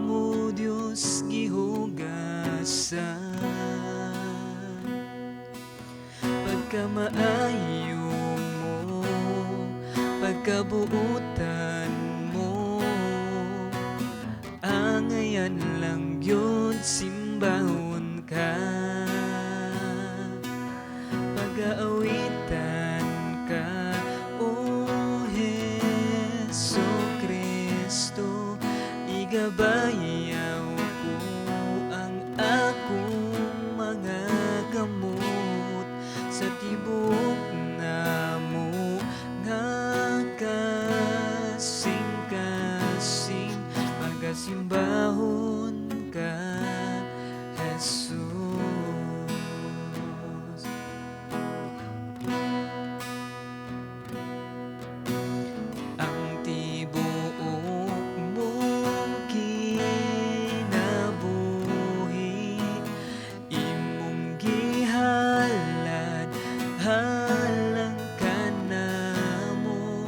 mo, Diyos, gihugasan. Pagkamaayo mo, pagkabuutan mo, angayan lang yun simbahon ka, pag-aawitan ka, O Hesu Kristo. Igabayaw ko ang akong mga kamot sa tibok namo nga kasing-kasing, pagasimbahon ka, Jesus. Ang tibuok mong kinabuhi imong gihalad halang kanamo,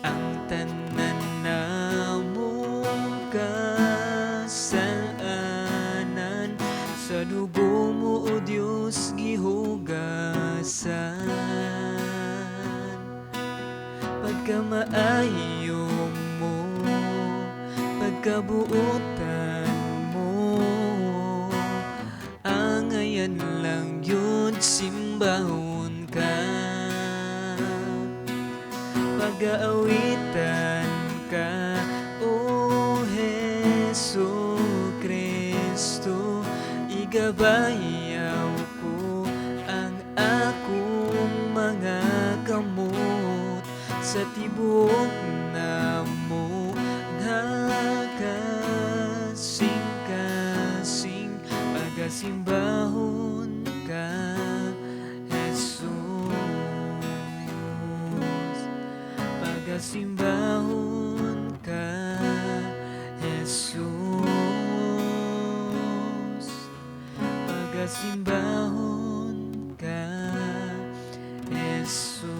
ang tanan namong kasalanan sa dugo mo, O Dios, gihugasan. Pagkamaayo mo, pagkabuotan mo, angayan lang yun simbahon ka, pag-aawitan ka, O Hesu Kristo. Igabayaw ko ang akong mga kamot sa tibok namo nga kasing-kasing, pagasimbahon ka, Jesus. Pagasimbahon ka, Jesus. Pagasimbahon ka, Jesus.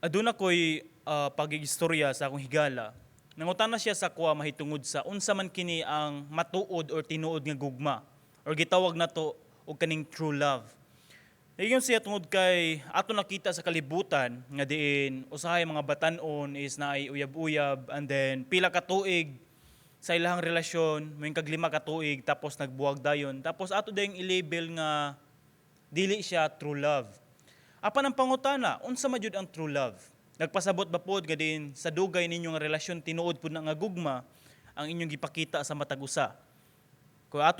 Aduna ko'y pagigistorya sa akong higala. Nangutana siya sa kuha mahitungod sa unsa man kini ang matuod or tinuod nga gugma or gitawag nato og kaning true love. Naingon siya tungod kay ato nakita sa kalibutan nga diin usahay mga batan-on is naay uyab-uyab and then pila ka tuig sa ilahang relasyon, moing kag 5 ka tuig tapos nagbuwag dayon. Tapos ato dayong i-label nga dili siya true love. Apan ang pangutana, unsa man jud ang true love? Nagpasabot ba pod nga din sa dugay ninyo nga relasyon tinuod pud na nga gugma ang inyong gipakita sa matag usa? Kung ato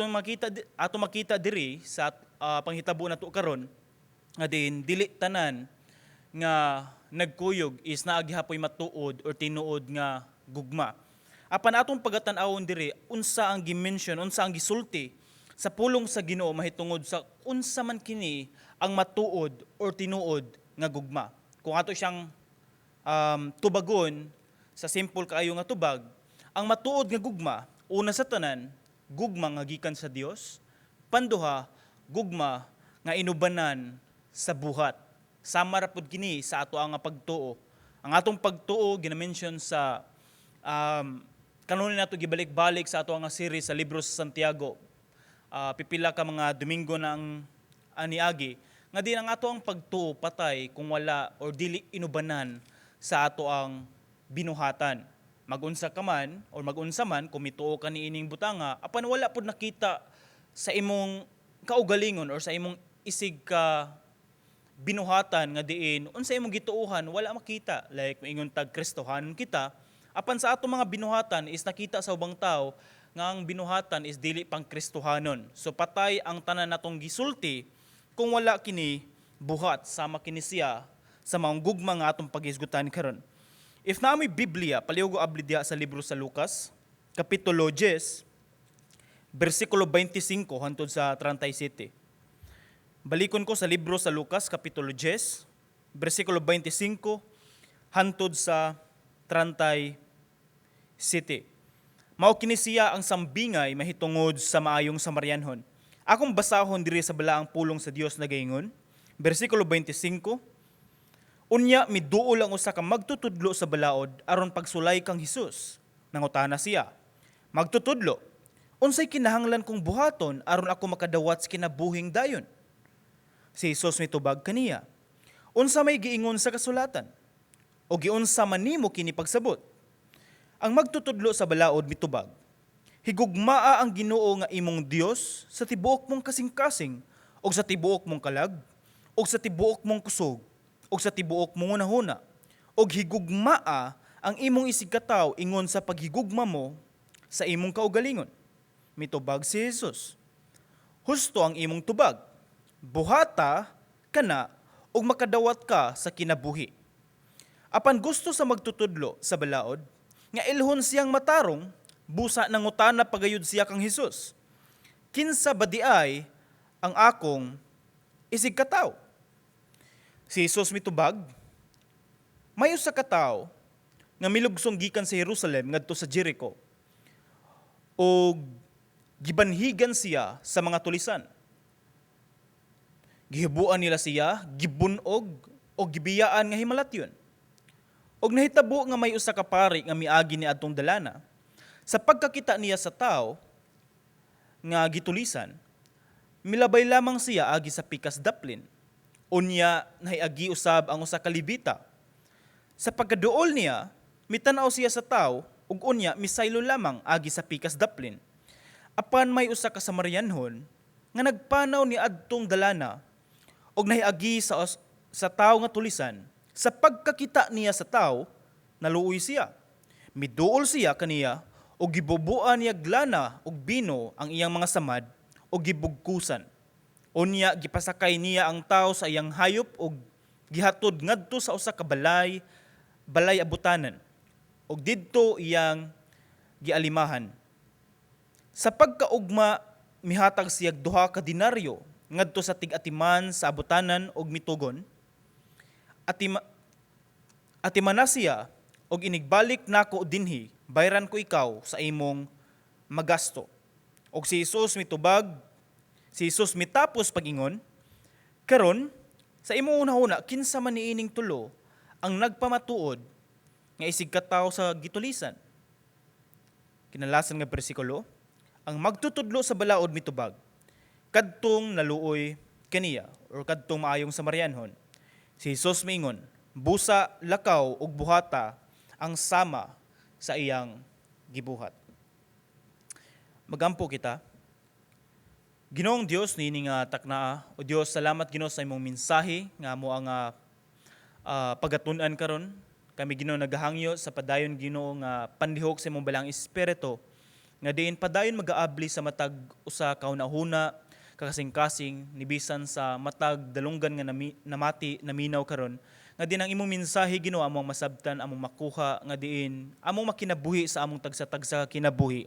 makita diri sa panghitabo nato karon nga din dili tanan nga nagkuyog is naa gihapoy matuod or tinuod nga gugma. Apan atong pagatan-awon diri unsa ang gi-mention, unsa ang gisulti sa pulong sa Ginoo mahitungod sa unsa man kini ang matuod or tinuod nga gugma. Kung ato siyang tubagon sa simple kaayo nga tubag, ang matuod nga gugma, una sa tanan, gugma nga gikan sa Dios, panduha, gugma nga inubanan sa buhat. Sama ra pud kini sa ato ang pagtuo. Ang atong pagtuo gina-mention sa kanunin nato gibalik-balik sa ato ang series sa libro sa Santiago. Pipila ka mga Domingo na ang aniagi nga din ang ato ang pagtuo patay kung wala or dili inubanan sa ato ang binuhatan. Magunsa ka man or magunsa man kung mituo ka niining butanga apan wala pud nakita sa imong kaugalingon or sa imong isig ka binuhatan nga diin unsa imong gituohan wala makita. Like maingon tag Kristohanon kita apan sa ato mga binuhatan is nakita sa ubang tao nga ang binuhatan is dili pang Kristohanon. So patay ang tanan natong gisulti kung wala kini buhat. Sama kini siya sa maong gugma nga atong paghisgutan karon. If naa moy Biblia, palihog abli diha sa libro sa Lucas, kapitulo 10, bersikulo 25 hangtod sa 37. Balikon ko sa libro sa Lucas, kapitulo 10, bersikulo 25 hangtod sa 37. Mao kini siya ang sambingay mahitungod sa maayong Samarianhon. Akong basahon diri sa balaang pulong sa Dios, nagaingon, bersikulo 25, "Unya miduol ang usa ka magtutudlo sa balaod aron pagsulay kang Hesus. Nangutana siya, 'Magtutudlo, unsay kinahanglan kong buhaton aron ako makadawat sa kinabuhing dayon?' Si Hesus mitubag kaniya, 'Unsa may giingon sa kasulatan? O giunsa man nimo kini pagsabot?' Ang magtutudlo sa balaod mitubag, 'Higugmaa ang Ginoo nga imong Dios sa tibuok mong kasing-kasing ug sa tibuok mong kalag ug sa tibuok mong kusog ug sa tibuok mong hunahuna, ug higugmaa ang imong isigkatawo ingon sa paghigugma mo sa imong kaugalingon.' Mitubag si Jesus, 'Husto ang imong tubag. Buhata kana ug makadawat ka sa kinabuhi.' Apan gusto sa magtutudlo sa balaod nga ilhon siyang matarong, busa nangutana pagayud siya kang Hesus, 'Kinsa ba diay ang akong isigkatawo?' Si Jesus mitubag, 'May usa ka tawo nga milugsong gikan sa Jerusalem ngadto sa Jericho ug gibanhigan siya sa mga tulisan. Gihibuan nila siya, gibunog o gibiyaan nga himalatyon. Og nahitabo nga may usa ka pari nga miagi ni adtong dalana. Sa pagkakita niya sa tao nga gitulisan, milabay lamang siya agi sa pikas daplin. Unya nahiagi usab ang usa ka Levita. Sa pagkaduol niya, mitan-aw siya sa tao ug unya misaylo lamang agi sa pikas daplin. Apan may usa ka Samarianhon nga nagpanaw ni adtong dalana ug nahiagi sa tawo nga tulisan. Sa pagkakita niya sa tawo, naluoy siya. Miduol siya kaniya ug gibubuan niya lana ug bino ang iyang mga samad ug gibugkusan. Unya gipasakay niya ang tawo sa iyang hayop ug gihatod ngadto sa usa ka balay abutanan ug didto iyang gialimahan. Sa pagkaugma, mihatag siya 2 ka denaryo ngadto sa tig-atiman sa abutanan ug mitugon, 'Atimana siya ug inigbalik nako dinhi, bayran ko ikaw sa imong magasto.' Og si Jesus mitubag, si Jesus mitapos pag-ingon, 'Karon, sa imong hunahuna, kinsa man niining tulo ang nagpamatuod nga isig katawo sa gitulisan?' Kinalasan nga bersikulo, ang magtutudlo sa balaod mitubag, 'Kadtong naluoy kaniya,' or kadtong maayong Samarianhon. Si Jesus miingon, 'Busa lakaw ug buhata ang sama sa iyang gibuhat.' Magampo kita. Ginoong Dios, niini nga taknaa, o Dios, salamat, Ginoo, sa imong mensahe nga amo ang pagatun-an karon. Kami, Ginoo, nagahangyo sa padayon, Ginoo, nga panlihok sa imong Balaang Espiritu nga diin padayon magaabli sa matag usa ka hunahuna, kakasing-kasing, nibisan sa matag dalunggan nga namati naminaw karon, nga diin ang imong mensahe, Ginoo, among masabtan, among makuha, nga diin among makinabuhi sa among tagsa-tagsa kinabuhi,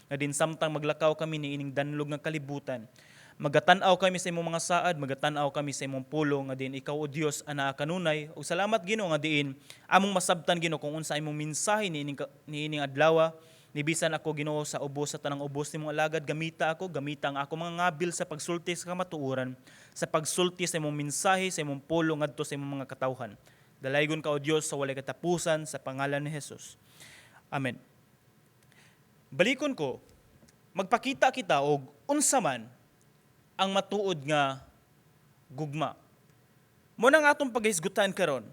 nga diin samtang maglakaw kami ni ining danlog nga kalibutan, magatan-aw kami sa imong mga saad, magatan-aw kami sa imong pulong, nga diin ikaw, O Dios, anaa kanunay. Ug salamat, Ginoo, nga diin among masabtan, Ginoo, kung unsa imong mensahe niining adlaw. Nibisan ako, Ginoo, sa ubos sa tanang ubos nimong alagad, gamita ako, gamita ang ako mga ngabil sa pagsulti sa kamatuoran, sa pagsulti sa imong mensahe, sa imong pulong ngadto sa imong mga katawhan. Dalaygon ka, O Dios, sa walay katapusan, sa pangalan ni Jesus. Amen. Balikon ko, magpakita kita og unsa man ang matuod nga gugma. Mao nang atong paghisgutan karon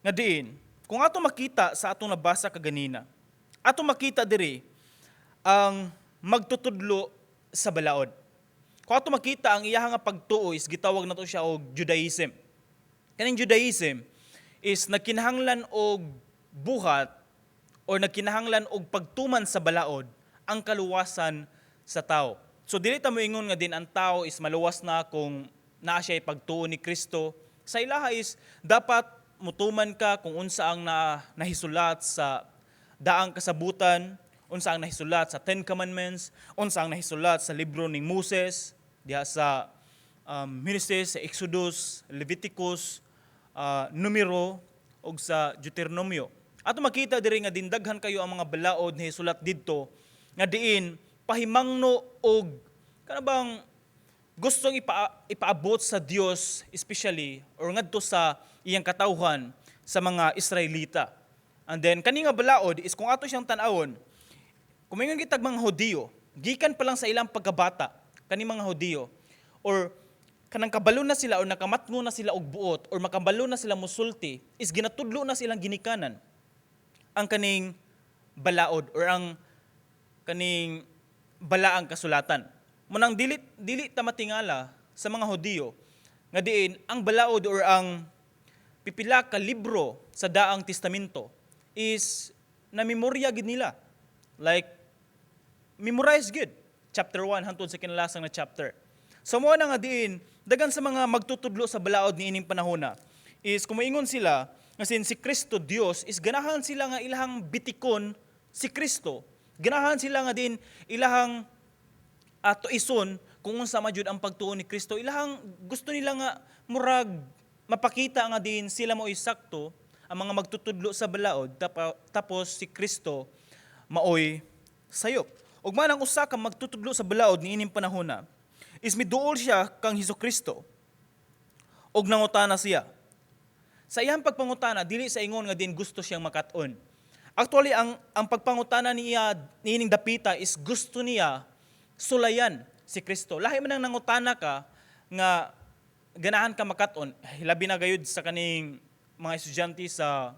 nga diin kung atong makita sa atong nabasa kaganina, atong makita diri ang magtutudlo sa balaod. Kung atong makita ang iyahang nga pagtuo is gitawag nato siya og Judaism. Kaning Judaism is nagkinahanglan og buhat or nagkinahanglan og pagtuman sa balaod ang kaluwasan sa tao. So dili ta moingon nga diin ang tao is maluwas na kung naa siya pagtuo ni Kristo. Sa ilaha is dapat mutuman ka kung unsa ang nahisulat sa daang kasabutan, unsa ang nahisulat sa Ten Commandments, unsa ang nahisulat sa libro ni Moses, diha sa Genesis, sa Exodus, Leviticus, Numero ug sa Deuteronomio. Ato makita diri nga diin daghan kayo ang mga balaod na hisulat didto nga diin pahimangno og kana bang gustong ipaabot sa Dios, especially or ngadto sa iyang katawhan, sa mga Israelita. And then kani nga balaod is, kung ato siyang tan-awon, kung moingon kitag mga Hudiyo, gikan pa lang sa ilang pagkabata, kani mga Hudiyo, or kanang kabalo na sila or nakamatngo na sila og buot or makabalo na sila musulti, is ginatudlo na silang ginikanan ang kaning balaod or ang kaning balaang kasulatan. Munang dili dili ta matingala sa mga Hudiyo nga diin ang balaod or ang pipila ka libro sa Daang Testamento is na memorya gid nila. Like memorize good. Chapter 1 hantod sa kinalasang na chapter. So mo na nga diin dagan sa mga magtutudlo sa balaod niining panahona is kung moingon sila nga sin si Kristo Dios, is ganahan sila nga ilahang bitikon si Kristo. Ganahan sila nga din ilahang ato ison kung unsa man jud ang pagtuo ni Kristo. Ilahang gusto nila nga murag mapakita nga din sila mo sakto, ang mga magtutudlo sa balaod, tapos si Kristo maoy sayop. Ug man ang usa ka magtutudlo sa balaod niining panahona is miduol siya kang Hesus Kristo ug nangutana siya. Sa iyang pagpangutana, dili sa ingon nga din gusto siyang makat-on. Actually, ang pagpangutana niya niining dapita is gusto niya sulayan si Kristo. Lahi man ang nangutana ka nga ganahan ka makat-on, labi na gayud sa kaning mga estudyante sa,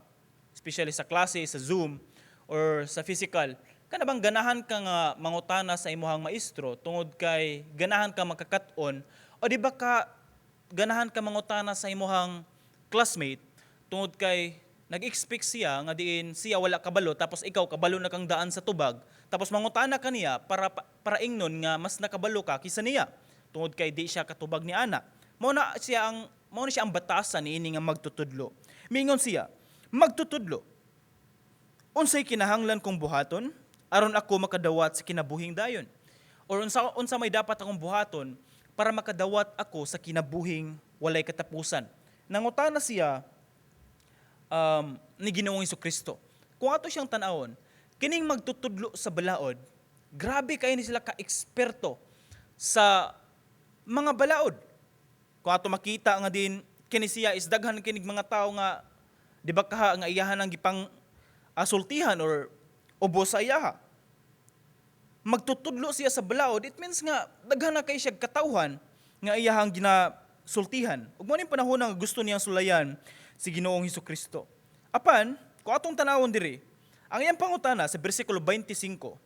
especially sa klase, sa Zoom or sa physical, kana bang ganahan ka nga mangutana sa imuhang maestro tungod kay ganahan ka makakat-on, o di ba ka ganahan ka mangutana sa imuhang classmate tungod kay nag-expect siya nga diin siya wala kabalo, tapos ikaw kabalo na kang daan sa tubag, tapos mangutana ka niya para ingnon nga mas nakabalo ka kaysa niya tungod kay di siya katubag ni ana? Mao na siya ang batasan niini nga magtutudlo. Mingon siya, "Magtutudlo, unsay kinahanglan kong buhaton aron ako makadawat sa kinabuhing dayon?" Or unsa may dapat akong buhaton para makadawat ako sa kinabuhing walay katapusan? Nangutana siya ni Ginoong Kristo. Kung ato siyang tan-awon, kining magtutudlo sa balaod, grabe kayo ni sila ka-eksperto sa mga balaod. Kung ato makita nga din kini siya is daghan kinig mga tao nga di ba kaha nga iyahan ang gipang asultihan or ubos sa iyaha. Magtutudlo siya sa balaod, it means nga daghan na kay siya katawhan nga iyahang ginasultihan. Ug mo ning panahon nga gusto niyang sulayan si Ginoong Hesus Kristo. Apan, kung atong tanawon diri, ang iyang pangutana sa bersikulo 25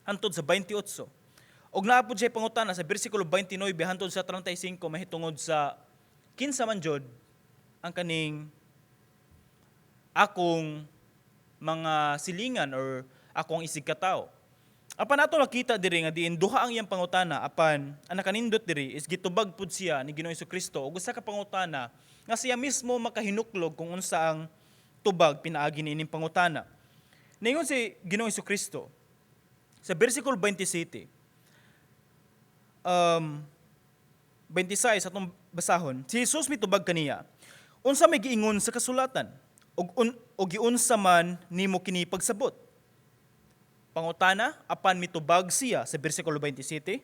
hantod sa 28, ug naa pod siya pangutana sa bersikulo 29 hantod sa 35 mahitungod sa kinsa man jud ang kaning akong mga silingan or akong isig katao. Apan ato nakita diri nga diin duha ang iyang pangutana, apan ang nakanindot diri is gitubag pud siya ni Ginoong Kristo og usa ka pangutana nga siya mismo makahinuklog kung unsa ang tubag pinaagi niining pangutana. Ningon si Ginoong Kristo sa bersikulo 27, 26 atong basahon, si Jesus mitubag kaniya, "Unsa may giingon sa kasulatan ug giunsa man nimo kini pagsabot?" Pangutana, apan mitubag siya sa bersikulo 27.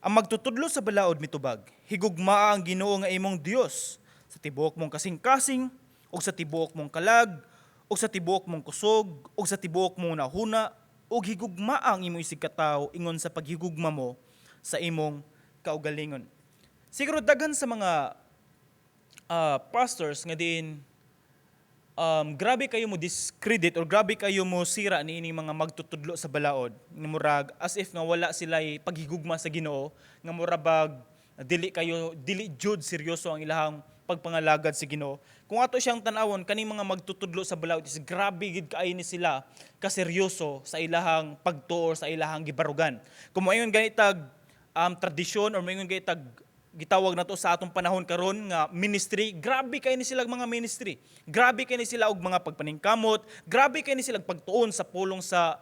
Ang magtutudlo sa balaod mitubag, "Higugmaa ang Ginoo nga imong Dios sa tibuok mong kasing-kasing ug sa tibuok mong kalag ug sa tibuok mong kusog ug sa tibuok mong nahuna, ug higugmaa ang imong isigkatawo ingon sa paghigugma mo sa imong kaugalingon." Siguro daghan sa mga pastors nga diin grabe kayo mo discredit or grabe kayo mo sira niining mga magtutudlo sa balaod nga murag as if nga wala sila paghigugma sa Ginoo, nga murabag dili kayo, dili jud seryoso ang ilahang pagpangalagad sa Ginoo. Kung ato siyang tan-awon, kaning mga magtutudlo sa balaod is grabe gid kaayo ni sila kaseryoso sa ilahang pagtuo, sa ilahang gibarugan. Kung moingon ganitag tradisyon or moingon ganitag gitawag nato sa atong panahon karon nga ministry, grabe kay ni sila mga ministry. Grabe kay ni sila og mga pagpaningkamot, grabe kay ni sila pagtuon sa pulong sa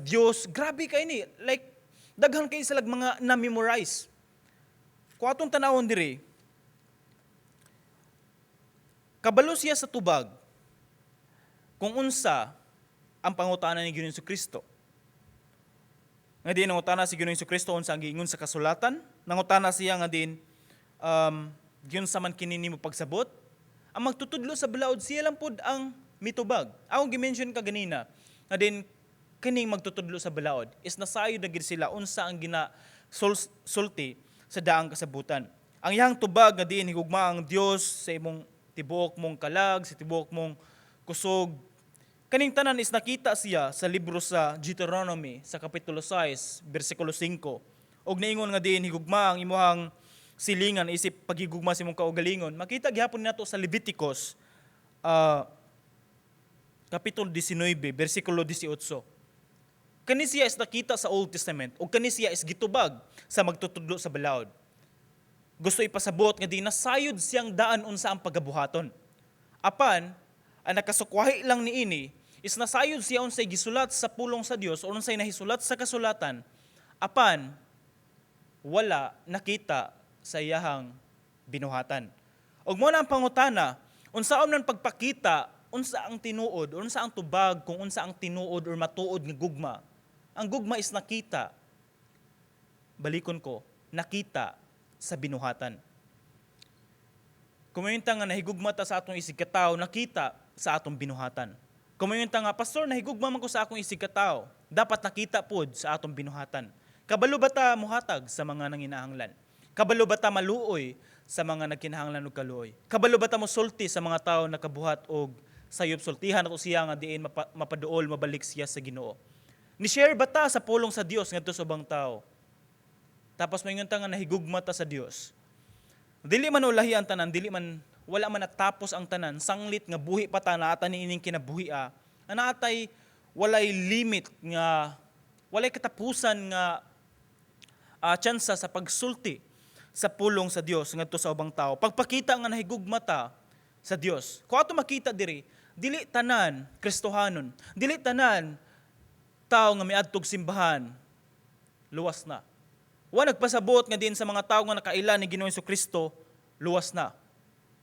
Dios, grabe kay ni, like daghan kay sila mga na-memorize. Kung atong tanawon diri, kabalo siya sa tubag kung unsa ang pangutana ni Ginoong Kristo. Nga diin nangutana si Ginoong Kristo unsa ang giingon sa kasulatan. Nangutana siya nga diin giunsa man kini nimo pagsabot. Ang magtutudlo sa balaod, siya lang pod ang mitubag. Akong gi-mention kaganina nga diin kining magtutudlo sa balaod is nasayod na gid sila unsa ang gina sulti sa daang kasabutan. Ang iyang tubag nga diin higugma ang Dios sa imong tibuok mong kalag, sa tibuok mong kusog. Kaning tanan is nakita siya sa libro sa Deuteronomy sa kapitulo 6, bersikulo 5. Og niingon nga diin higugma ang imuhang silingan isip pagigugma sa imong kaugalingon. Makita gihapon nato sa Leviticus kapitulo 19, bersikulo 18. Kani siya is nakita sa Old Testament ug kani siya is gitubag sa magtutudlo sa balaod. Gusto ipasabot nga di nasayod siyang daan unsa ang pagabuhaton. Apan, ang nakasukwahi lang niini is nasayod siya unsay gisulat sa pulong sa Dios o unsay nahisulat sa kasulatan, apan wala nakita sa iyahang binuhatan. Og mo na ang pangutana, unsaon man pagpakita unsa ang tinuod, unsa ang tubag kung unsa ang tinuod or matuod nga gugma? Ang gugma is nakita. Balikon ko, nakita sa binuhatan. Kung ta nga nahigugma ta sa atong isig katawo, nakita sa atong binuhatan. Kung ta nga, "Pastor, nahigugma man ko sa akong isig katawo," dapat nakita pod sa atong binuhatan. Kabalo ba ta muhatag sa mga nanginahanglan? Kabalo ba ta maluoy sa mga nagkinahanglan og kaluoy? Kabalo ba ta mosulti sa mga tawo nakabuhat og sayop, sultihan nato siya nga diin mapaduol, mabalik siya sa Ginoo? Ni-share ba ta sa pulong sa Dios ngadto sa ubang tao? Tapos moingon ta nga nahigugma ta sa Dios. Dili man ulahi ang tanan, dili man, wala man natapos ang tanan, sanglit nga buhi pa ta naa ta niining kinabuhi a. Naatay walay limit nga walay katapusan nga tsansa sa pagsulti sa pulong sa Dios ngadto sa ubang tao. Pagpakita nga nahigugma ta sa Dios. Kung ato makita diri, dili tanan Kristohanon, dili tanan tao nga miadtog simbahan luwas na. Wa nagpasabot nga diin sa mga tao nga nakaila ni Ginoong Kristo luwas na.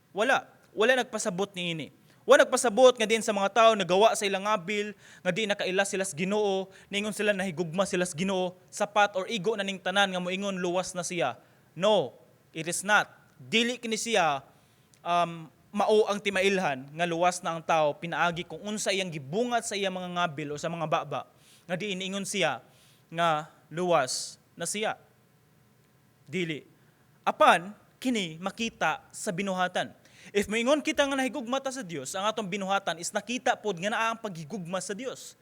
Wala. Wala nagpasabot niini. Wa nagpasabot nga diin sa mga tao nagawa sa ilang abil, nga di nakaila sila sa Ginoo, ningon sila nahigugma sila sa Ginoo, sapat or igo na ning tanan nga moingon luwas na siya. No, it is not. Dili kini siya mao ang timailhan nga luwas na ang tao pinaagi kung unsa iyang gibungat sa iyang mga ngabil o sa mga baba nga di iniingon siya nga luwas na siya. Dili. Apan kini makita sa binuhatan. If moingon kita nga nahigugma ta sa Dios, ang atong binuhatan is nakita pod nga naa ang paghigugma sa Dios.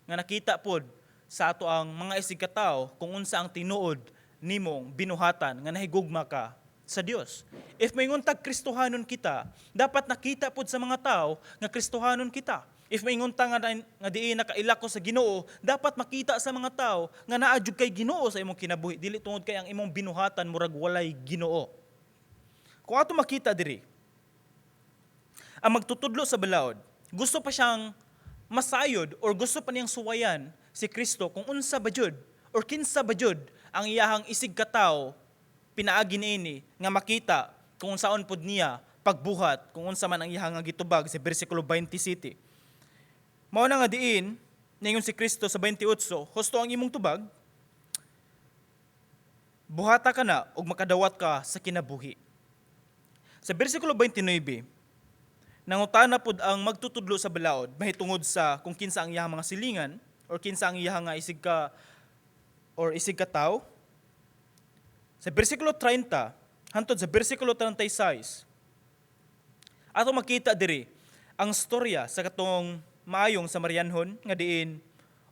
Nga nakita pod sa ato ang mga isig katawo kung unsa ang tinuod nimong binuhatan nga nahigugma ka sa Dios. If moingon tag Kristohanon kita, dapat nakita pod sa mga tao nga Kristohanon kita. If moingon ta nga diin nakaila ko sa Ginoo, dapat makita sa mga tao nga naa jud kay Ginoo sa imong kinabuhi, dili tungod kay ang imong binuhatan murag walay Ginoo. Kung ato makita diri, ang magtutudlo sa balaod, gusto pa siyang masayod or gusto pa niyang suwayan si Kristo kung unsa ba jud or kinsa ba jud ang iyahang isig katawo pinaagi niini nga makita kung unsaon pod niya pagbuhat kung unsa man ang iyahang nga gitubag sa bersikulo 27. Mao na nga diin ningon si Kristo sa 28, "Husto ang imong tubag, buhata ka na ug makadawat ka sa kinabuhi." Sa bersikulo 29, nangutana pod ang magtutudlo sa balaod mahitungod sa kung kinsa ang iyang mga silingan or kinsa ang iyang nga isig ka or isig ka tawo. Sa bersikulo 30 hantod sa bersikulo 36, ato makita diri ang storya sa katong maayong Samarianhon nga diin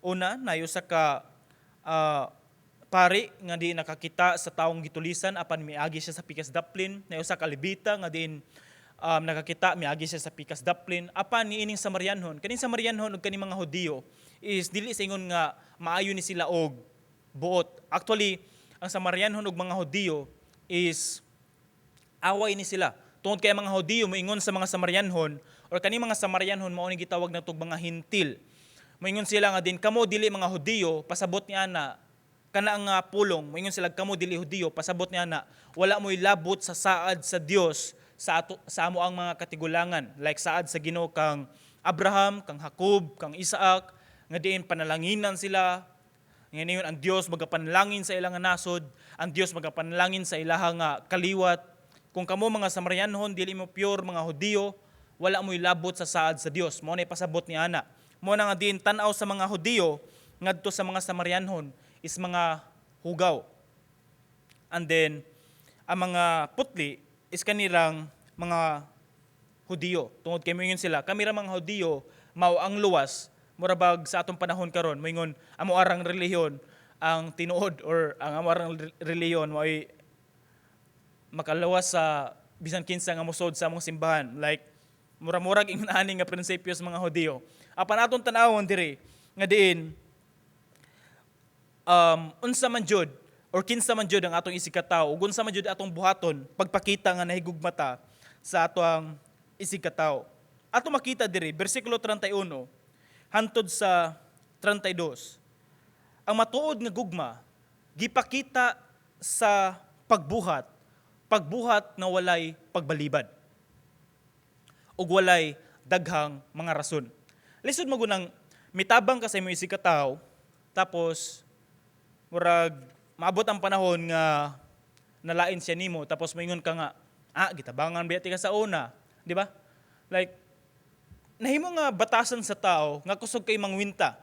una nayo sa ka pari nga diin nakakita sa taong gitulisan apan miagi siya sa pikas daplin, nayo sa ka Levita nga diin nakakita, miagi siya sa pikas daplin, apan niining Samarianhon, kaning Samarianhon ug kaning mga Hudiyo is dili sa ingon nga maayo ni sila og buot. Actually, ang Samarianhon ug mga Hudiyo is away ni sila. Tungod kay ang mga Hudiyo moingon sa mga Samarianhon or kaning mga Samarianhon mao ni gitawag natog mga Hintil. Moingon sila nga diin kamo dili mga Hudiyo, pasabot ni ana kana nga pulong, moingon sila kamo dili Hudiyo, pasabot ni ana wala mo'y labot sa saad sa Dios sa ato, sa amo ang mga katigulangan, like saad sa Ginoo kang Abraham, kang Jacob, kang Isaac, nga diin panalanginan sila. Ngayon, ang Dios magapanlangin sa ilang nga nasod, ang Dios magapanlangin sa ilaha nga kaliwat. Kung kamo mga Samarianhon, dili mo pure mga Hudiyo, wala mo'y labot sa saad sa Dios. Mao na pasabot ni ana. Mao na nga diin tan-aw sa mga Hudiyo ngadto sa mga Samarianhon is mga hugaw. And then ang mga putli is kanirang mga Hudiyo. Tungod kay moingon sila, kami ra mga Hudiyo mao ang luwas. Mura bag sa atong panahon karon moingon amo arang relihiyon ang tinuod or ang amo arang relihiyon mo'y makaluwas sa bisan kinsa nga mosod sa among simbahan. Like mura-murag ingon ani nga prinsipyo sa mga Hudiyo. Apan atong tan-awon diri nga diin unsa man jud or kinsa man jud ang atong isigkatawo ug unsa man jud atong buhaton pagpakita nga nahigugma ta sa atoang isigkatawo. Ato makita diri, bersikulo 31 hantod sa 32. Ang matuod nga gugma gipakita sa pagbuhat, pagbuhat na walay pagbalibad ug walay daghang mga rason. Lisod magunang mitabang ka sa imong isigkatawo, tapos murag maabot ang panahon nga nalain siya nimo, tapos moingon ka nga, "Ah, gitabangan biya tika sa una," di ba? Like nahimo nga batasan sa tao nga kusog kay mangwinta.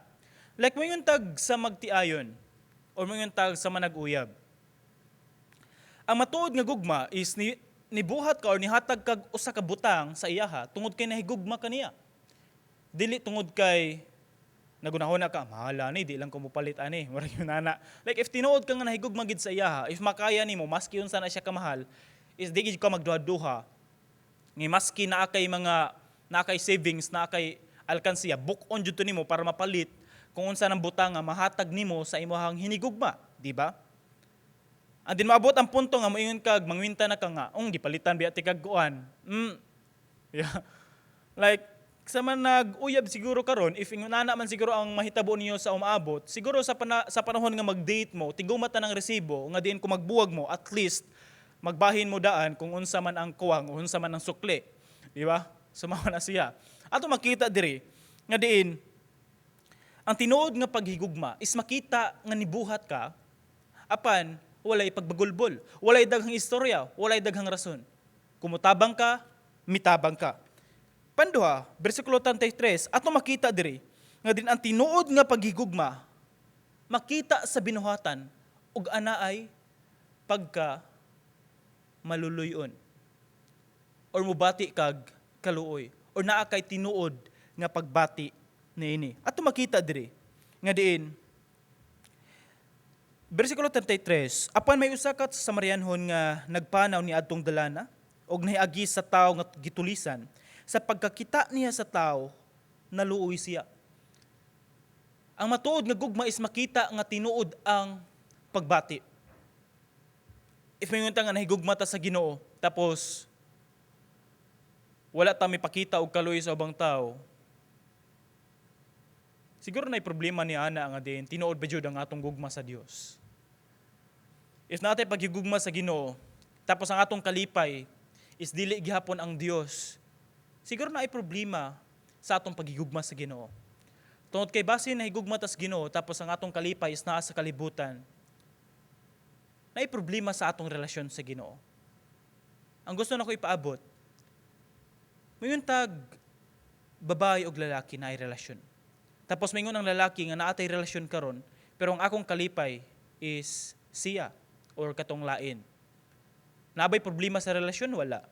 Like moingon tag sa magtiayon or moingon tag sa manag-uyab. Ang matuod nga gugma is ni nibuhat ka or nihatag kag usa ka butang sa iyaha tungod kay nahigugma ka niya. Dili tungod kay nagunahona ka, "Mahala ni, di lang ko mopalit ani." Murag yun ana. Like if tinuod ka nga nahigugma gid sa iyaha, if makaya nimo, maski unsa na siya kamahal, is di gid ka magduha-duha. Nga maski naa kay mga naa kay savings, naa kay alkansiya, book-on jud to nimo para mapalit kung unsa nang butang nga mahatag nimo sa imong hinigugma, di ba? And then maabot ang punto nga moingon kag mangwinta na ka nga, "Ong gipalitan biya ti kag kuan." Yeah. Like sa man nag-uyab siguro karon, if ingon ana man siguro ang mahitabo niyo sa umaabot, siguro sa panahon nga mag-date mo, tiguma ta ng resibo nga diin kung magbuwag mo, at least magbahin mo daan kung unsa man ang kuwang, unsa man ang sukli. Di ba? Sumama na siya. Ato makita diri nga diin ang tinuod nga paghigugma is makita nga nibuhat ka apan walay pagbagulbol, walay daghang istorya, walay daghang rason. Kumutabang ka, mitabang ka. Panduha, bersikulo 33, ato makita diri nga din ang tinuod nga paghigugma makita sa binuhatan ug anaay pagka maluluyon or mubati kag kaluoy or naa kay tinuod nga pagbati niini. Ato makita diri nga diin bersikulo 33, apan may usa ka Samarianhon nga nagpanaw ni adtong dalana og nahiagi sa tawo nga gitulisan. Sa pagkakita niya sa tawo, naluoy siya. Ang matuod nga gugma is makita nga tinuod ang pagbati. If may nga nahigugma ta sa Ginoo, tapos wala ta mipakita og kaluoy sa ubang tao, siguro na problema ni ana nga din tinuod ba jud ang atong gugma sa Dios. If natay paghigugma sa Ginoo, tapos ang atong kalipay is dili gihapon ang Dios, siguro na ay problema sa atong paghigugma sa Ginoo. Tungod kay base na higugma tas Ginoo, tapos ang atong kalipay is naa sa kalibutan, naay problema sa atong relasyon sa Ginoo. Ang gusto nako ipaabot, moingon tag babae og lalaki na ay relasyon. Tapos moingon ang lalaki nga naatay relasyon karon, pero ang akong kalipay is siya or katong lain. Naa bay problema sa relasyon? Wala.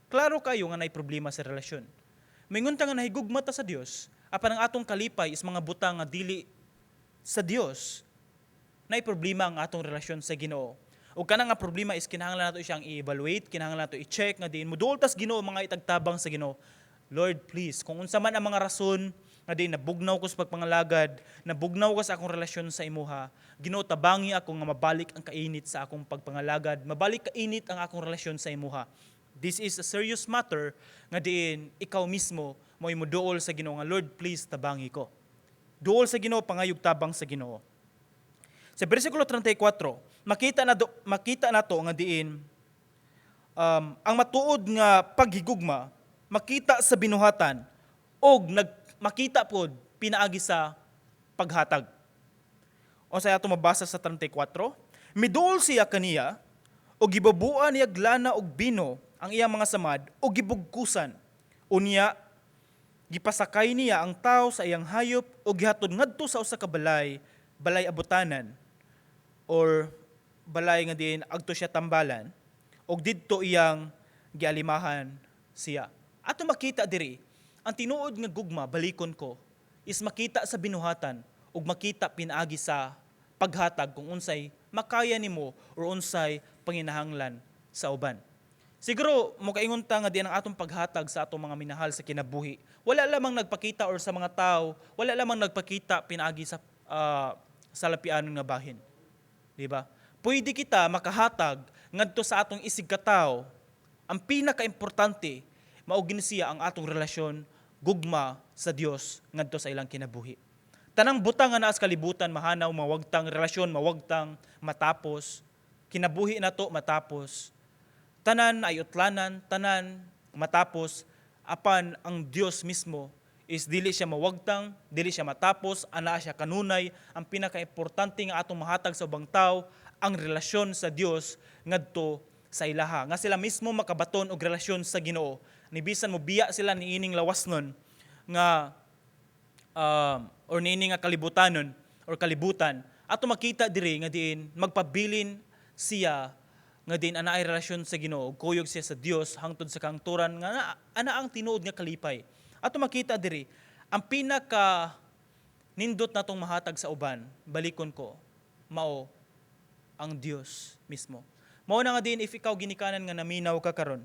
Klaro kayo nga naay problema sa relasyon. Moingon ta nga nahigugma ta sa Dios, apan ang atong kalipay is mga butang nga dili sa Dios, naay problema ang atong relasyon sa Ginoo. O kana nga problema is kinahanglan nato siyang i-evaluate, kinahanglan nato i-check nga diin moduol tas Ginoo, mga itagtabang sa Ginoo. "Lord, please, kung unsa man ang mga rason nga diin nabugnaw ko sa pagpangalagad, nabugnaw ko sa akong relasyon sa imuha, Ginoo, tabangi ako nga mabalik ang kainit sa akong pagpangalagad, mabalik kainit ang akong relasyon sa imuha." This is a serious matter nga diin ikaw mismo mo'y moduol sa Ginoo nga, "Lord, please, tabangi ko." Duol sa Ginoo, pangayog tabang sa Ginoo. Sa bersikulo 34, makita nato nga diin ang matuod nga paghigugma makita sa binuhatan og nag makita pod pinaagi sa paghatag. O sa ato mabasa sa 34, miduol siya kaniya, o gibubuan niya lana og bino ang iyang mga samad, o gibugkusan. Unya, gipasakay niya ang tao sa iyang hayop o gihatod ngadto sa usa ka balay, balay abutanan or balay nga diin agto siya tambalan, og didto iyang gialimahan siya. Ato makita diri, ang tinuod nga gugma, balikon ko, is makita sa binuhatan ug makita pinaagi sa paghatag kung unsay makaya nimo or unsay panginahanglan sa uban. Siguro mokaingon ta nga diin ang atong paghatag sa atong mga minahal sa kinabuhi, wala lamang nagpakita or sa mga tao, wala lamang nagpakita pinaagi sa lapianon nga bahin. Di ba? Pwede kita makahatag ngadto sa atong isig katawo. Ang pinakaimportante mao gini siya ang atong relasyon, gugma sa Dios ngadto sa ilang kinabuhi. Tanang butang nga naa sa kalibutan mahanaw, mawagtang, relasyon mawagtang, matapos, kinabuhi nato matapos. Tanan ay utlanan, tanan matapos, apan ang Dios mismo is dili siya mawagtang, dili siya matapos, anaa siya kanunay. Ang pinakaimportante nga atong mahatag sa ubang tao, ang relasyon sa Dios ngadto sa ilaha. Nga sila mismo makabaton og relasyon sa Ginoo. Ni bisan mo biya sila niining lawas nun nga or niini nga kalibutanon or kalibutan, ato makita diri nga diin magpabilin siya nga diin anaay relasyon sa Ginoo, kuyog siya sa Dios hangtod sa kangturan nga ana ang tinuod nga kalipay. Ato makita diri, ang pinaka nindot natong mahatag sa uban, balikon ko, mao ang Dios mismo. Mao na nga diin if ikaw ginikanan nga naminaw ka karon,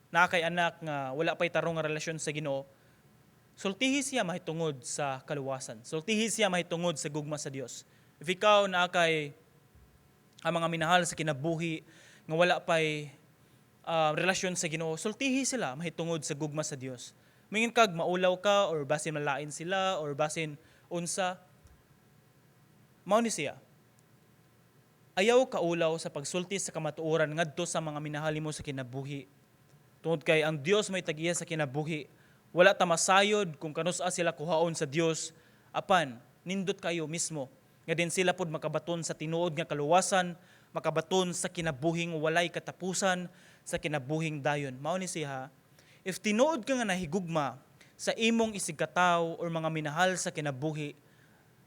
naa kay anak nga wala pay tarong nga relasyon sa Ginoo, sultihi siya mahitungod sa kaluwasan. Sultihi siya mahitungod sa gugma sa Dios. If ikaw naa kay ang mga minahal sa kinabuhi nga wala pay relasyon sa Ginoo, sultihi sila mahitungod sa gugma sa Dios. Mingon kag maulaw ka or basin malain sila or basin unsa, mao ni siya. Ayaw kaulaw sa pagsulti sa kamatuoran ngadto sa mga minahal mo sa kinabuhi. Tungod kay ang Dios may tagiya sa kinabuhi. Wala ta masayod kung kanus-a sila kuhaon sa Dios, apan nindot kayo mismo nga diin sila pod makabaton sa tinuod nga kaluwasan, makabaton sa kinabuhing walay katapusan, sa kinabuhing dayon. Mao ni siya, if tinuod ka nga nahigugma sa imong isigkatawo or mga minahal sa kinabuhi,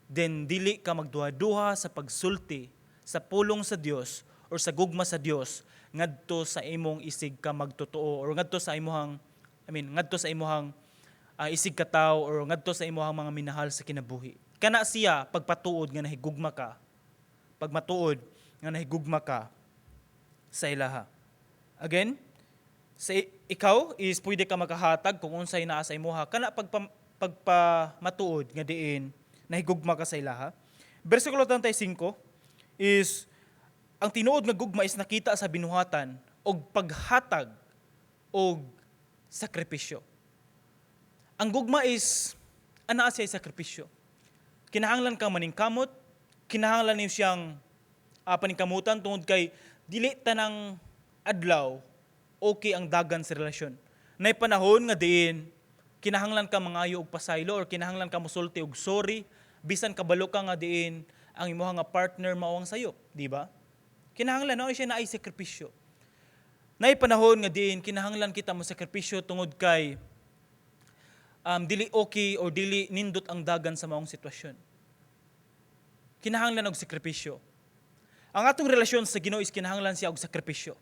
then dili ka magduha-duha sa pagsulti sa pulong sa Dios or sa gugma sa Dios ngadto sa imong isig ka magtotoo or ngadto sa imuhang, I mean, ngadto sa imuhang isig katawo or ngadto sa imuhang mga minahal sa kinabuhi. Kana siya pagpatuod nga nahigugma ka. Pagmatuod nga nahigugma ka sa ilaha. Again, sa ikaw is pwede ka makahatag kung unsay naa sa imuha, kana pagpamatuod nga diin nahigugma ka sa ilaha. Bersikulo 35 is ang tinuod nga gugma is nakita sa binuhatan og paghatag og sakripisyo. Ang gugma is anaa siya sakripisyo. Kinahanglan kang maningkamot, kinahanglan niyo siyang paningkamutan tungod kay dili tanang adlaw okay ang dagan sa relasyon. Nay panahon nga diin kinahanglan ka mangayo og pasaylo or kinahanglan ka mosulti og sorry bisan kabalo ka nga diin ang imuha nga partner mao ang sayop, di ba? Kinahanglan na siya naay sakripisyo. Nay panahon nga diin kinahanglan kita mo sakripisyo tungod kay dili okay or dili nindot ang dagan sa maong sitwasyon. Kinahanglan og sakripisyo. Ang atong relasyon sa Ginoo is kinahanglan siya og sakripisyo.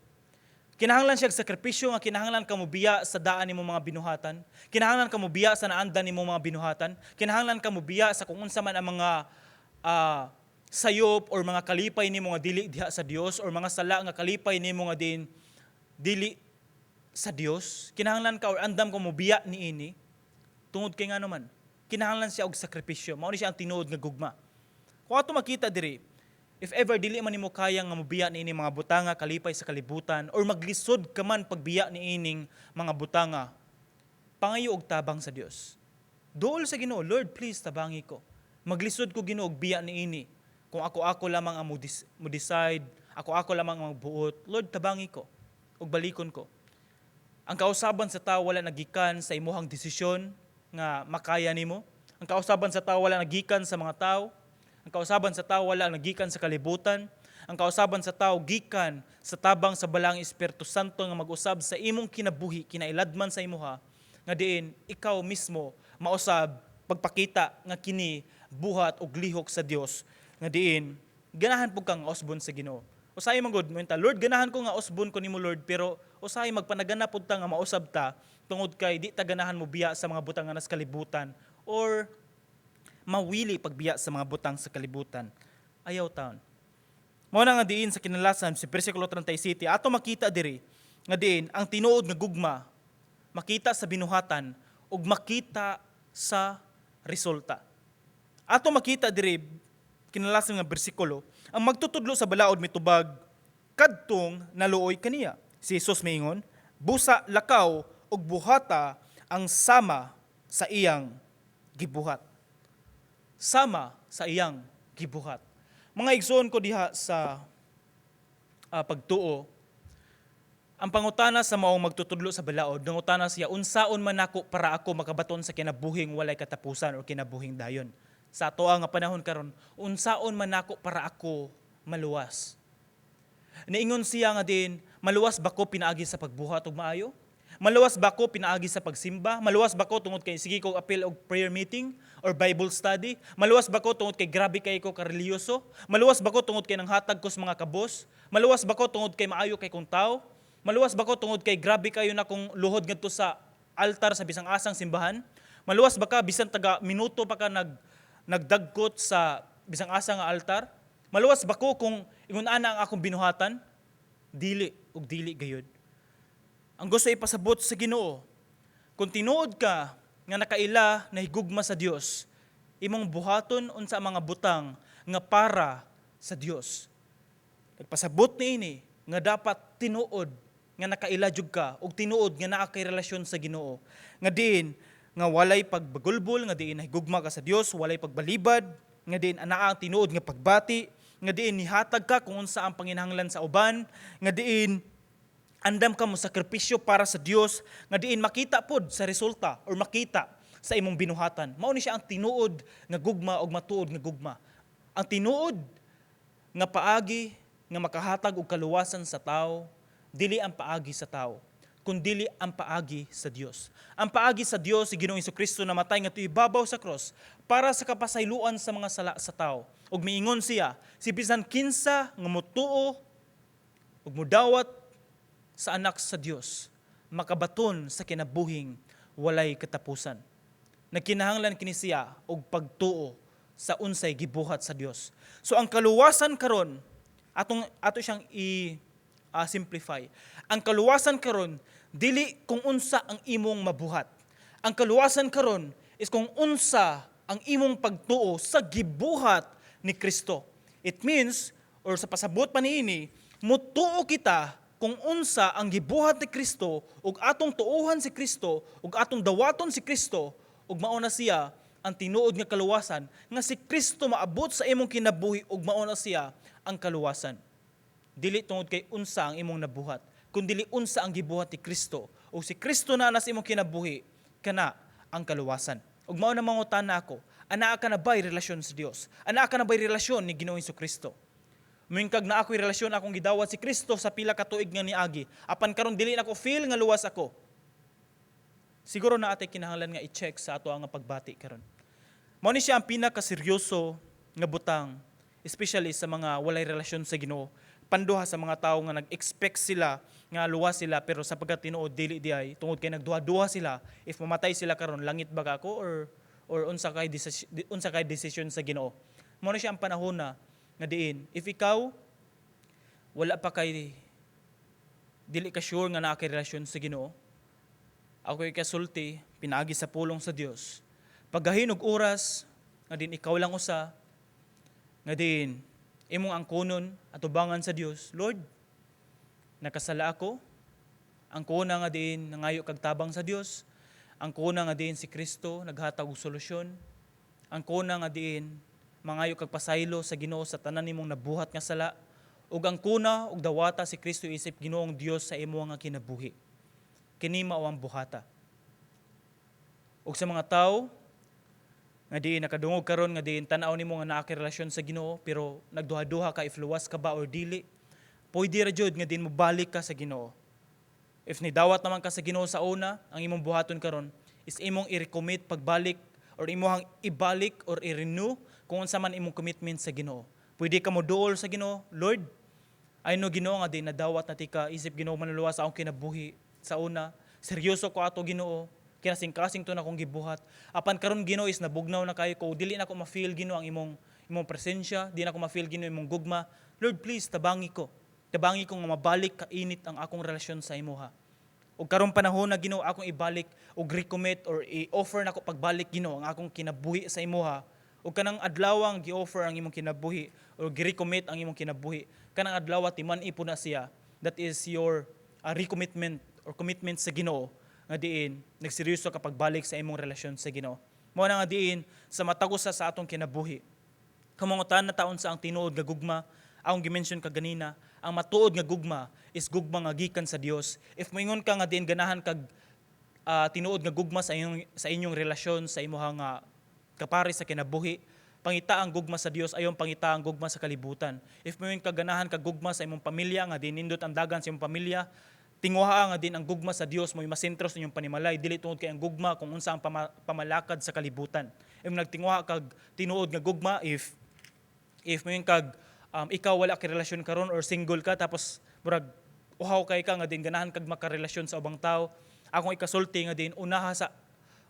Kinahanglan siya og sakripisyo nga kinahanglan ka mobiya sa daan nimo mga binuhatan. Kinahanglan ka mobiya sa naandan nimo mga binuhatan. Kinahanglan ka mobiya sa kung unsa man ang mga sayop or mga kalipay nimo nga dili diha sa Dios or mga sala nga kalipay nimo nga diin dili sa Dios. Kinahanglan ka or andam ka mobiya niini tungod kay ngano man kinahanglan siya og sakripisyo. Mao ni siya ang tinuod nga gugma. Kung ato makita diri, if ever dili man nimo kaya nga mobiya niini mga butanga, kalipay sa kalibutan, or maglisod ka man pagbiya niining mga butanga, pangayo og tabang sa Dios. Duol sa Ginoo, "Lord, please tabangi ko. Maglisod ko, Ginoo, og biya niini. Kung ako-ako lamang ang mo decide, ako-ako lamang ang magbuot, Lord, tabangi ko ug balikon ko." Ang kausaban sa tao wala nagikan sa imuhang desisyon nga makaya nimo. Ang kausaban sa tao wala nagikan sa mga tao. Ang Ang kausaban sa tao wala nagikan sa kalibutan. Ang kausaban sa tao gikan sa tabang sa Balaang Espiritu Santo nga mag-usab sa imong kinabuhi, kinailadman sa imuha, nga diin ikaw mismo mausab pagpakita nga kini buhat og lihok sa Dios, nga diin ganahan pud kang usbon sa Ginoo. Usahay man gud mo, "Lord, ganahan ko nga usbon ko nimo, Lord," pero usahay magpanagana pud ta nga mausab ta tungod kay di ta ganahan mo biya sa mga butang nga nas kalibutan or mawili pagbiya sa mga butang sa kalibutan. Ayaw taon. Mao na nga diin sa kinalasan sa bersikulo 37, ato makita diri nga diin ang tinuod nga gugma makita sa binuhatan ug makita sa resulta. Ato makita diri kinalasan nga bersikulo, ang magtutudlo sa balaod mitubag, "Kadtong naluoy kaniya." Si Jesus miingon, "Busa lakaw ug buhata ang sama sa iyang gibuhat." Sama sa iyang gibuhat. Mga igsoon ko diha sa pagtuo, ang pangutana sa maong magtutudlo sa balaod, nangutana siya, "Unsaon man nako para ako makabaton sa kinabuhing walay katapusan or kinabuhing dayon?" Sa atoa nga panahon karon, "Unsaon man nako para ako maluwas?" Niingon siya nga din, "Maluwas ba ko pinaagi sa pagbuhat og maayo? Maluwas ba ko pinaagi sa pagsimba? Maluwas ba ko tungod kay sige ko apil og prayer meeting or Bible study? Maluwas ba ko tungod kay grabe kay ko kareliyoso? Maluwas ba ko tungod kay nanghatag ko sa mga kabos? Maluwas ba ko tungod kay maayo kay kong tao? Maluwas ba ko tungod kay grabe kayo na kong luhod ngadto sa altar sa bisang asang simbahan? Maluwas ba ka bisan taga minuto pa ka nagdagkot sa bisang asa nga altar? Maluwas ba ko kung ingon ana ang akong binuhatan?" Dili ug dili gayud. Ang gusto ipasabot sa Ginoo, kung tinuod ka nga nakaila na higugma sa Dios, imong buhaton unsa ang mga butang nga para sa Dios. Nagpasabot niini nga dapat tinuod nga nakaila jud ka ug tinuod nga naa kay relasyon sa Ginoo. Nga diin nga walay pagbagulbol, nga diin nahigugma ka sa Dios, walay pagbalibad, nga diin anaa ang tinuod nga pagbati, nga diin nihatag ka kung unsa ang panginahanglan sa uban, nga diin andam ka mo sakripisyo para sa Dios, nga diin makita pod sa resulta or makita sa imong binuhatan. Mao ni siya ang tinuod nga gugma og matuod nga gugma. Ang tinuod nga paagi nga makahatag og kaluwasan sa tao, dili ang paagi sa tao, kundili ang paagi sa Dios. Ang paagi sa Dios, si Ginoong Kristo namatay nga ibabaw sa cross para sa kapasayloan sa mga sala sa tao. Ug miingon siya, si bisan kinsa nga motuo ug mudawat sa anak sa Dios, makabaton sa kinabuhing walay katapusan. Nagkinahanglan kini siya og pagtuo sa unsay gibuhat sa Dios. So ang kaluwasan karon, atong ato siyang i simplify. Ang kaluwasan karon dili kung unsa ang imong mabuhat. Ang kaluwasan karon is kung unsa ang imong pagtuo sa gibuhat ni Kristo. It means, or sa pasabot pa niini, mutuo kita kung unsa ang gibuhat ni Kristo ug atong tuohan si Kristo ug atong dawaton si Kristo, ug mao na siya ang tinuod nga kaluwasan, nga si Kristo maabot sa imong kinabuhi ug mao na siya ang kaluwasan. Dili tungod kay unsa ang imong nabuhat, kundili unsa ang gibuhat ni Kristo. Ug si Kristo na sa imong kinabuhi, kana ang kaluwasan. Ug mao na mangutana ako, anaa ka na ba'y relasyon sa Dios? Anaa ka na ba'y relasyon ni Ginoong Kristo? Muingkag na ako'y relasyon, akong gidawat si Kristo sa pila ka tuig nga niagi. Apan karon dili na ako feel nga luwas ako. Siguro na atay kinahanglan nga i-check sa ato ang pagbati karon. Mao ni siya ang pinakaseryoso nga butang, especially sa mga walay relasyon sa Ginoo. Panduha sa mga tao nga nag-expect sila nga luwas sila, pero sa pagkat tinuod dili di ay, tungod kay nagduha-duha sila if mamatay sila karon, langit ba ka ako or unsa kay decision sa Ginoo. Mao na siya ang panahon na nga diin if ikaw wala pa kay, dili ka sure nga naa kay relasyon sa Ginoo, ako ikasulti pinaagi sa pulong sa Dios, paggahin og oras nga din ikaw lang usa, nga din imong angkonon atubangan sa Dios, "Lord, nakasala ako." Angkona nga din nangayo kag tabang sa Dios. Angkona nga diin si Kristo naghatag og solusyon. Angkona nga diin mangayo kag pasaylo sa Ginoo sa tanan nimong nabuhat nga sala. Ug angkona og dawata si Kristo isip Ginoong Dios sa imo nga kinabuhi. Kini mao ang buhata. Ug sa mga tao Nga diin nakadungog karon nga diin tan-aw nimo nga naa kay relasyon sa Ginoo pero nagduha-duha ka if luwas ka ba or dili. Pwede ra jud nga diin mobalik ka sa Ginoo. If nidawat naman ka sa Ginoo sa una, ang imong buhaton karon is imong i-recommit pagbalik or imong ibalik or i-renew kung unsa man imong commitment sa Ginoo. Pwede ka mo duol sa Ginoo, "Lord, I know, Ginoo, nga di nadawat na tika isip Ginoo manluluwas sa akong kinabuhi sa una. Seryoso ko ato, Ginoo. Kinasing-kasing to na akong gibuhat. Apan karon, Ginoo, is nabugnaw na kayo ko. Dili na ko ma-feel, Ginoo, ang imong presensya, di na ko ma-feel, Ginoo, imong gugma. Lord, please tabangi ko. Tabangi ko nga mabalik kainit ang akong relasyon sa imuha. Ug karong panahon na, Ginoo, akong ibalik og recommit or i-offer nako pagbalik, Ginoo, ang akong kinabuhi sa imuha." Ug kanang adlawang gi-offer ang imong kinabuhi or gi-recommit ang imong kinabuhi, kanang adlaw timan-i po na siya. That is your recommitment or commitment sa Ginoo nga diin nagseryoso ka pagbalik sa imong relasyon sa Ginoo. Mao na nga diin sa matag usa sa atong kinabuhi. Kamangutan na taon sa ang tinuod nga gugma, akong gi-mention kaganina, ang matuod nga gugma is gugma nga gikan sa Dios. If moingon ka nga diin ganahan kag tinuod nga gugma sa inyong relasyon sa imuha nga kapare sa kinabuhi, pangita ang gugma sa Dios, ayon pangita ang gugma sa kalibutan. If moingon ka ganahan kag gugma sa imong pamilya nga dinindot ang dagan sa imong pamilya, tinguha nga din ang gugma sa Dios mo'y masentro sa inyong panimalay, dili tungod kay ang gugma kung unsa ang pamalakad sa kalibutan. If nagtinguha kag tinuod nga gugma, if moingon kag ikaw wala kay relasyon karon or single ka, tapos murag uhaw kay ka nga din ganahan kag makarelasyon sa ubang tao, akong ikasulti nga din unaha sa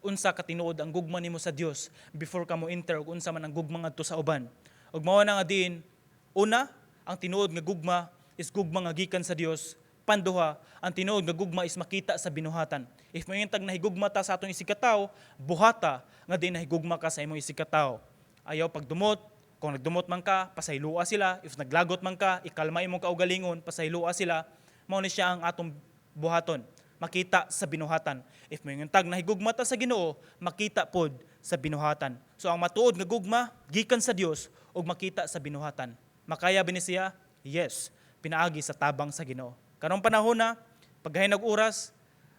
unsa ka tinuod ang gugma nimo sa Dios before ka mo enter og unsa man ang gugma ngadto sa uban. Ug mao na nga din una, ang tinuod nga gugma is gugma nga gikan sa Dios. Panduha, ang tinuod nga gugma is makita sa binuhatan. If moingon tag nahigugma ta sa atong isigkatawo, buhata nga din nahigugma ka sa imong isigkatawo. Ayaw pagdumot, kung nagdumot man ka, pasaylua sila. If naglagot man ka, ikalma imong kaugalingon, pasaylua sila. Mao ni siya ang atong buhaton. Makita sa binuhatan. If moingon tag nahigugma ta sa Ginoo, makita pod sa binuhatan. So ang matuod nga gugma gikan sa Dios ug makita sa binuhatan. Makaya ba ni siya? Yes. Pinaagi sa tabang sa Ginoo. Karong panahon na, paghahin og oras,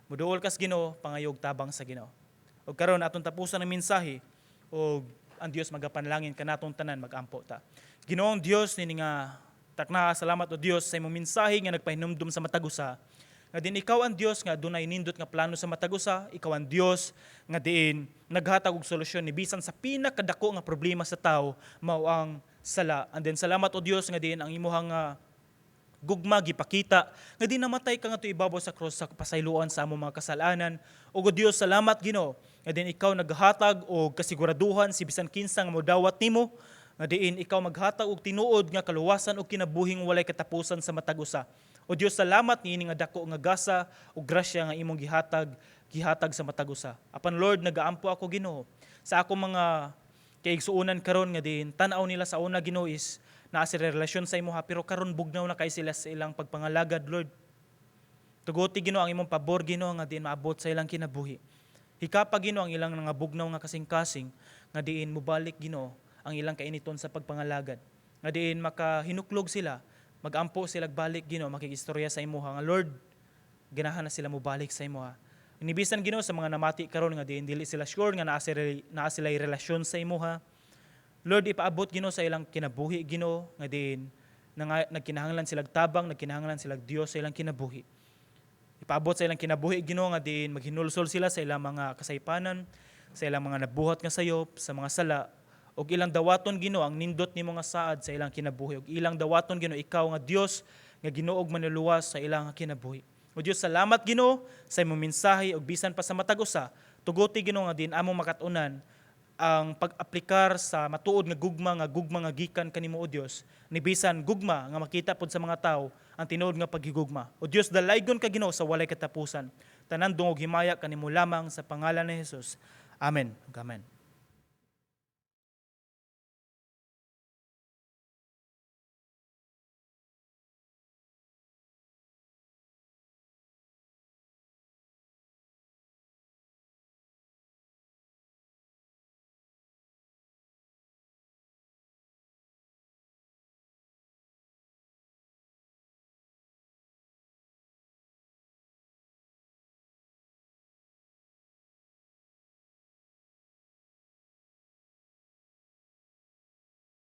muduol kas Ginoo, pangayog tabang sa Ginoo. Ug karon atong tapusan ang mensahe ug ang Dios magapanalangin kanatong tanan, magampo ta. Ginoong Dios, nini nga takna, salamat o Dios sa imong mensahe nga nagpahinumdum sa matag usa nga din ikaw ang Dios nga dunay nindot nga plano sa matag usa, ikaw ang Dios nga diin naghatag og solusyon ni bisan sa pinakadako nga problema sa tao, mao ang sala. And then salamat o Dios nga diin ang imuhang nga gugma gipakita nga di namatay ka ngadto ibabaw sa cross sa pasayloan sa among mga kasalanan. Ug o Dios, salamat, Ginoo, nga din ikaw naghatag og kasiguraduhan si bisan kinsa nga modawat nimo nga diin ikaw maghatag og tinuod nga kaluwasan ug kinabuhing walay katapusan sa matag usa. O Dios, salamat niini nga dako nga gasa ug grasya nga imong gihatag sa matag usa. Apan Lord, nagaampo ako, Ginoo, sa akong mga kaigsuonan karon nga din tan-aw nila sa una, Ginoo, is naa sila relasyon sa imuha pero karon bugnaw na kay sila sa ilang pagpangalagad. Lord, tuguti, Ginoo, ang imong pabor, Ginoo, nga diin maabot sa ilang kinabuhi. Hikapa, Ginoo, ang ilang nga bugnaw nga kasing-kasing nga diin mobalik, Ginoo, ang ilang kainiton sa pagpangalagad. Nga diin makahinuklog sila, magampo sila balik, Ginoo, makigistorya sa imuha nga Lord, ganahan na sila mobalik sa imuha. Inibisan, Ginoo, sa mga namati karon nga diin dili sila sure nga naa sila relasyon sa imuha. Lord, ipaabot, Ginoo, sa ilang kinabuhi, Ginoo, nga diin nagkinahanglan silag tabang, nagkinahanglan silag Dios sa ilang kinabuhi. Ipaabot sa ilang kinabuhi, Ginoo, nga diin maghinulsol sila sa ilang mga kasaypanan, sa ilang mga nabuhat nga sayop, sa mga sala, ug ilang dawaton, Ginoo, ang nindot nimo nga saad sa ilang kinabuhi, ug ilang dawaton, Ginoo, ikaw nga Dios nga Ginoo ug Manluluwas sa ilang kinabuhi. O Dios, salamat, Ginoo, sa imong mensahe ug bisan pa sa matag usa, tuguti, Ginoo, nga din among makat-unan ang pag-aplikar sa matuod nga gugma nga gikan kanimo o Dios, ni bisan gugma nga makita pod sa mga tao ang tinuod nga paghigugma. O Dios, dalaygon ka, Ginoo, sa walay katapusan. Tanan dungog himaya kanimo lamang sa pangalan ni Jesus. Amen. Amen.